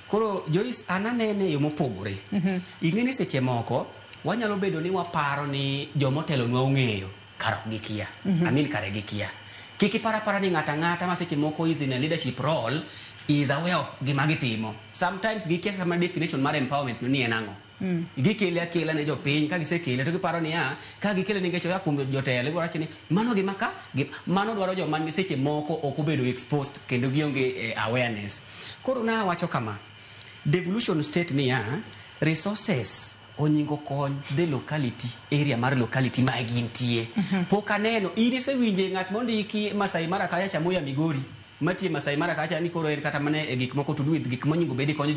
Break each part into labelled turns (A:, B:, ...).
A: Koro Joyce, an anene e yo mopogore. Ing'e ni seche moko wanyalo bedo ni waparo ni jomotelonwa ong'eyo, kar ok gikia. I mean, kare gikia. Kik ipar apara ni ng'ato ang'ata ma seche moko is in a leadership role is aware of gima gitimo. Sometimes gikia kama definition mar empowerment no ni en ang'o. Gikele akela ne jopiny. Ka gisekele to giparo niya, ka gikele nikech oya kuom jotelo, ibiro wacho ni mano gima ka mano dwaro joma ni seche moko ok obedo exposed kendo gionge awareness. Koro nawacho kama, devolution state niya, resources onyingo kony the locality, area mar locality ma gintie. Pok aneno in isewinje ng'at mondiki Masai Mara kacha cha moya Migori matie Masai Mara kacha ni koro en kata mana e gik moko to do with gik monyingo bedi konyo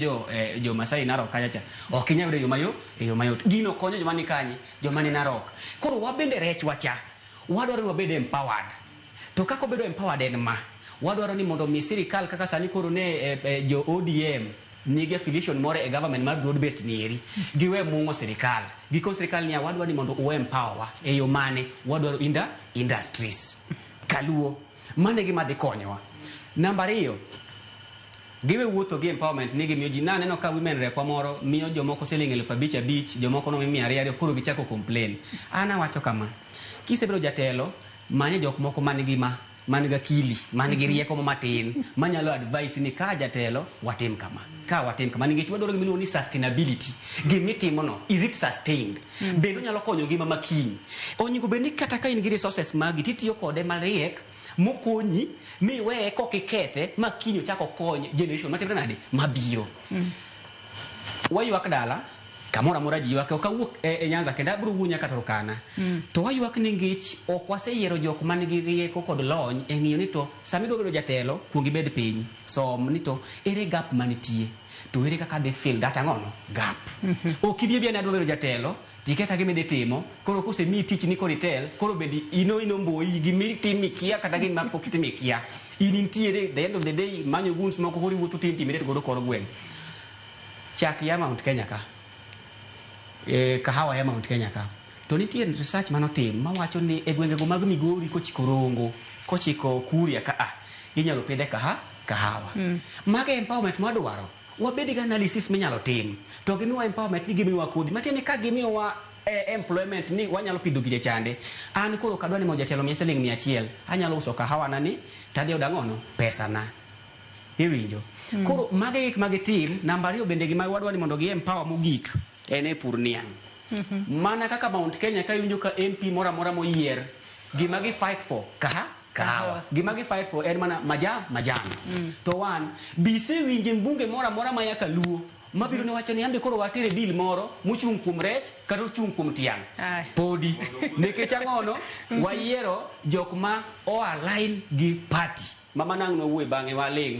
A: jo Masai Narok kacha cha ok inyal yudo e yo mayo e yo mayot. Gino konyo joma ni kanye? Joma ni Narok. Koro wabende rech wacha wadwaro ni wabed empowered. To kaka obedo empowered en ma wadwaro ni mondo mi sirikal kaka sani koro ne jo ODM nigi affiliation moro e government mar broad based ni eri giwe mung'o sirikal, gikon sirikal niya, wadwaro ni mondo u empower wa e yo mane? Wadwaro industries kaluo. Mano e gima dhi konyowa. Namba 2, giwe wuotho gi empowerment ni gimiyo ji. Naneno ka women rep moro miyo jomoko siling 5,000 5,000, jomoko nomi 200 200, koro gichako complain. An awacho kama, kisebedo jatelo, manye jok moko man gi ma man gi akili, man gi rieko mo matin manyalo advice ni ka jatelo watim kama, ka watim kama, nikech wadwaro gima iluongo ni sustainability. Gimitimo no, is it sustained? Bende onyalo konyo ngima makiny? Onego bed ni kata ka in gi resources magi, titiyo kode mariek mokonyi miweye kok ikethe ma kiny ochak okony generation matimre nade mabiro. Waywak dala kamoro amora, ji ywak. Ok awuok e Nyanza kendo, abiro wuo nyaka Turkana. To waywak ni ngech ok waseyiero jok man gi rieko kod lony e ng'iyo ni to sama idwa bedo jatelo, kuong ibed piny, som ni to ere gap manitie, to ere kaka adhi fill that ang'ono gap. Ok ibi abia ni adwa bedo jatelo tiketa gima idhi timo. Koro kosemiyi tich ni koro itel, koro bed ino ino mboi gimitimo ikia kata gima pok itimo ikia. In intiere, the end of the day manyo goons moko koro iwuotho to intimidate godo kor gweng'. Chak ya Mount Kenya ka, kahawa ya Mount Kenya ka, to nitie research manotim mawacho ni e gwengego mag Migori kochiko Rongo, kochiko Kuria ka a inyalo pidhe kahawa. Mago e empowerment mwadwaro. Wabed gi analysis minyalo tim to gimiwa empowerment ni gimiwa kodhi matiende ni ka gimiyowa employment ni wanyalo pidho giche chande. An koro ok adwa ni mondo jatelo miya siling 100. Anyalo uso kahawa na ni tadhi yudo ang'ono pesa na iwinjo. Koro mago e gik ma gitim. Namba 2 bende gima wadwa ni mondo gi empower mogik en e pur niang'. Mana kaka Mount Kenya ka iwinjo ka MP moro amora moyier, gima gi fight for kahawa, gima gi fight for en mana majan. To wan bisewinje mbunge moro amora ma ya kaluo mabiro ne wacho ni ambe koro watere bill moro mochung' kuom rech kata ochung' kuom tiang'?
B: Ai.
A: Podi nikech ang'ono wayiero jok ma o align gi party ma manang' nwawuoye bang'e waling'.